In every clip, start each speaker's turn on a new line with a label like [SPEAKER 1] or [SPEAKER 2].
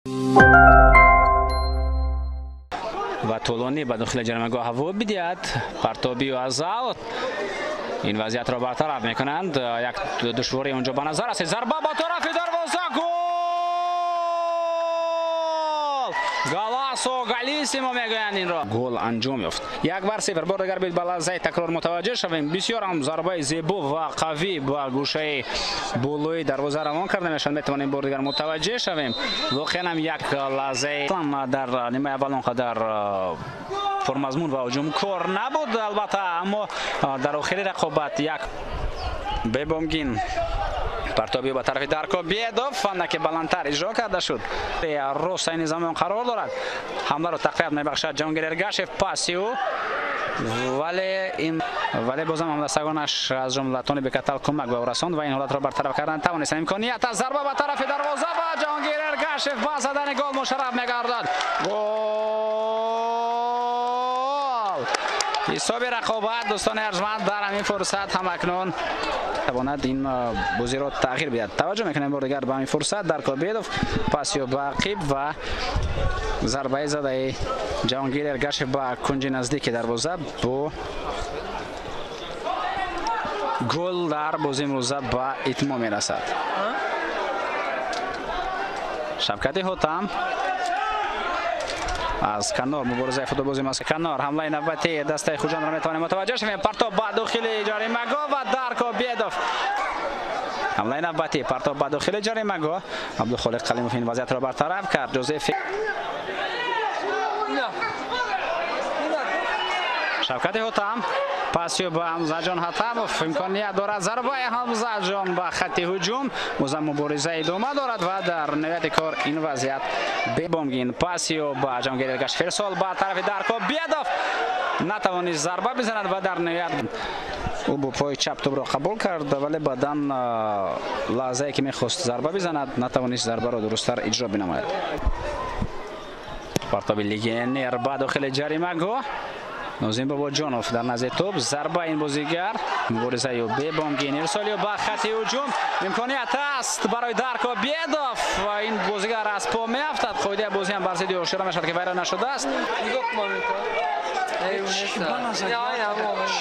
[SPEAKER 1] Ва тӯлонӣ ба дохили ҷаримагоҳ ҳаво бидиҳад. Партобию аз аут ин вазъиятро бартараф мекунанд. Як душворӣ онҷо ба назар расид. Зарба ба тарафи дарвоза, гол! Галасо галисимо мегӯянд инро. Гол анҷом ёфт. 1-0. Бор дигар бид ба лаҳзаи такрор мутаваҷҷеҳ шавем. Бисёр ҳам зарбаи зебо ва қавӣ ба гӯшаи болои дарвоза равон карда мешавад. Метавонем бор дигар мутаваҷҷеҳ шавем. Воқеан ҳам як лаҳзаи дар нимаи аввал он қадар пурмазмун ва ҳуҷумкор набуд, албатта, аммо дар охири рақобат як бебомгин партобӣ ба тарафи Дарко Бедов, фанна ки баландтар иҷро карда шуд. Рост айни замон қарор дорад. Ҳамларо тақвият мебахшад Ҷаҳонгир Эргашев, паси ӯ, вале ин вале бозам ҳамдастагонаш аз ҷумла Тони Бекатал кӯмак ба ӯ расонд ва ин ҳолатро бартараф кардан тавонистанд. Имконият аз зарба ба тарафи дарвоза ва Ҷаҳонгир Эргашев ба задани гол мушарраф мегардад. Гол! Ҳисоби рақобат, дӯстони арҷманд, дар ҳамин фурсат ҳам акнун тавонад ин бозиро тағйир бидиҳад. Таваҷҷӯҳ мекунем бор дигар ба ҳамин фурсат. Дарко Бедов пасиё ба ақиб ва зарбаи задаи Ҷаҳонгир Эргашев ба кунҷи наздики дарвоза бо гол дар бозии имрӯза ба итмом мерасад. Шавкати Ҳотам аз канор муборизаи футболбози мас канор ҳамлаи навбатии дастаи Хуҷандро метавонем мутаваҷҷеҳ шавем. Партоб ба дохили ҷаримагоҳ ва Дарко Бедов. Ҳамлаи навбатӣ, партоб ба дохили ҷаримагоҳ. Абдухолиқ Қалимов ин вазъиятро бартараф кард. Ҷозеф Шавкати Ҳотам пасиё ба Ҳамзаҷон Ҳатамов, имконият дорад зарбаи Ҳамзаҷон ба хатти ҳуҷум. Бозам мубориза идома дорад ва дар ниҳояти кор ин вазъият бебомгин. Пасиё ба Ҷаҳонгир Эргашев, ирсол ба тарафи Дарко Бедов, натавонист зарба бизанад ва дар ниҳоят ӯ бо пои чап тӯбро қабул кард, вале баъдан лаҳзае ки мехост зарба бизанад, натавонист зарбаро дурусттар иҷро бинамояд. Партоби легионер ба дохили ҷаримагоҳ. Нозим Бобоҷонов дар назди тӯб, зарба ин бозигар, муборизаи бебомгин, ирсоли ба хатти ҳуҷум, имконият аст барои Дарко Бедов ва ин бозигар аз по меафтад. Қоидаи бозӣ ҳам бар зидди ошкора мешавад ки вайрон нашудааст.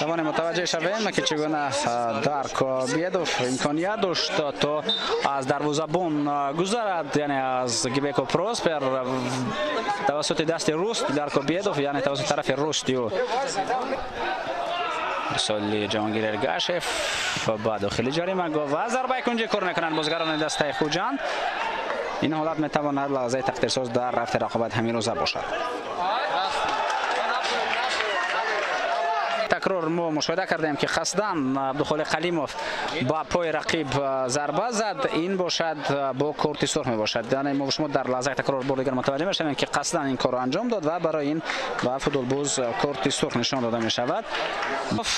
[SPEAKER 1] Тавонем мутаваҷҷеҳ шавем ки чӣ гуна Дарко Бедов имконият дошт то аз дарвозабон гузарад, яъне аз Гибеко Проспер тавассути дасти рост Дарко Бедов, яъне тавассути тарафи рости ӯ. Ирсоли Ҷаҳонгир Эргашев ба дохили ҷаримагоҳ ва зарбаи кунҷӣ кор мекунанд бозигарони дастаи Хуҷанд. Ин ҳолат метавонад лаҳзаи тақдирсоз дар рафти рақобат ҳамин рӯза бошад. Такрор мо мушоҳида кардем ки қасдан Абдухолиқ Қалимов ба пои рақиб зарба зад. Ин бошад бо корти сурх мебошад. Яъне мо шумо дар лаҳзаи такрор бор дигар мутаваҷҷеҳ мешавем ки қасдан ин корро анҷом дод ва барои ин ба футболбоз корти сурх нишон дода мешавад.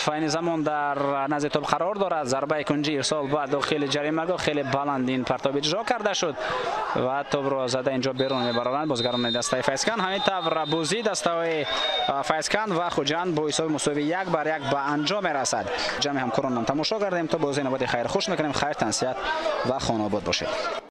[SPEAKER 1] Айни замон дар назди тӯб қарор дорад. Зарбаи кунҷӣ ирсол ба дохили ҷаримагоҳ, хеле баланд ин партоб иҷро карда шуд ва тӯбро зада инҷо берун мебароранд бозигарони дастаи Файзканд. Ҳамин тавр бозии дастаҳои Файзканд ва Хуҷанд бо ҳисоби мусовии 1-1 ба анҷом мерасад. Ҷамъи ҳамкоронам тамошо кардем. То бозии навбати хайр хуш мекунем. Хайр, тансиҳат ва хонаобод бошед.